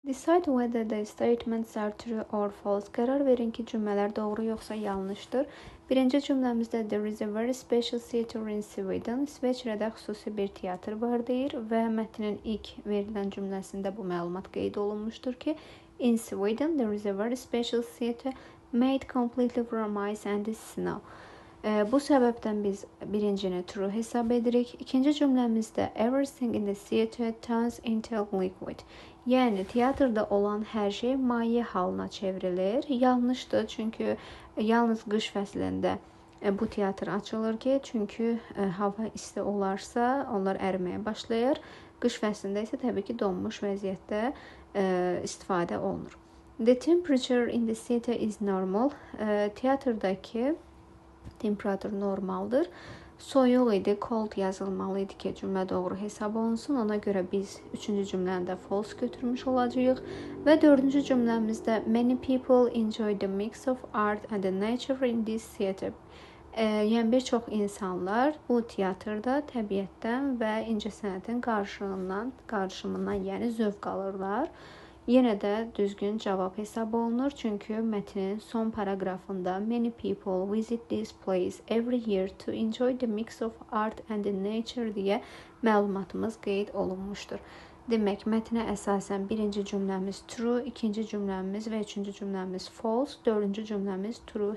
Decide whether the statements are true or false. Qərar verin ki, cümlələr doğru yoxsa yanlışdır. Birinci cümləmizdə there is a very special theater in Sweden. İsveçrədə xüsusi bir teatr var deyir və mətnin ilk verilən cümləsində bu məlumat qeyd olunmuşdur ki, in Sweden there is a very special theater made completely from ice and snow. Bu səbəbdən biz birincini true hesab edirik. İkinci cümləmizdə everything in the theater turns into liquid. Yəni teatrda olan hər şey maye halına çevrilir. Yanlışdır, çünki yalnız qış fəslində bu teatr açılır ki, çünki hava isti olarsa, onlar əriməyə başlayır. Qış fəslində isə təbii ki, donmuş vəziyyətdə istifadə olunur. The temperature in the theater is normal. Teatrdakı temperatur normaldır. Soyuq idi, cold yazılmalı idi ki, cümlə doğru hesab olunsun. Ona görə biz üçüncü cümləni də false götürmüş olacağıq. Və dördüncü cümləmizdə many people enjoy the mix of art and the nature in this theater. Yəni bir çox insanlar bu teatrda təbiətdən və incəsənətin qarışımından, yəni zövq alırlar. Yenə də düzgün cavab hesab olunur, çünki mətnin son paraqrafında many people visit this place every year to enjoy the mix of art and the nature deyə məlumatımız qeyd olunmuşdur. Demək, mətnə əsasən birinci cümləmiz true, ikinci cümləmiz və üçüncü cümləmiz false, dördüncü cümləmiz true.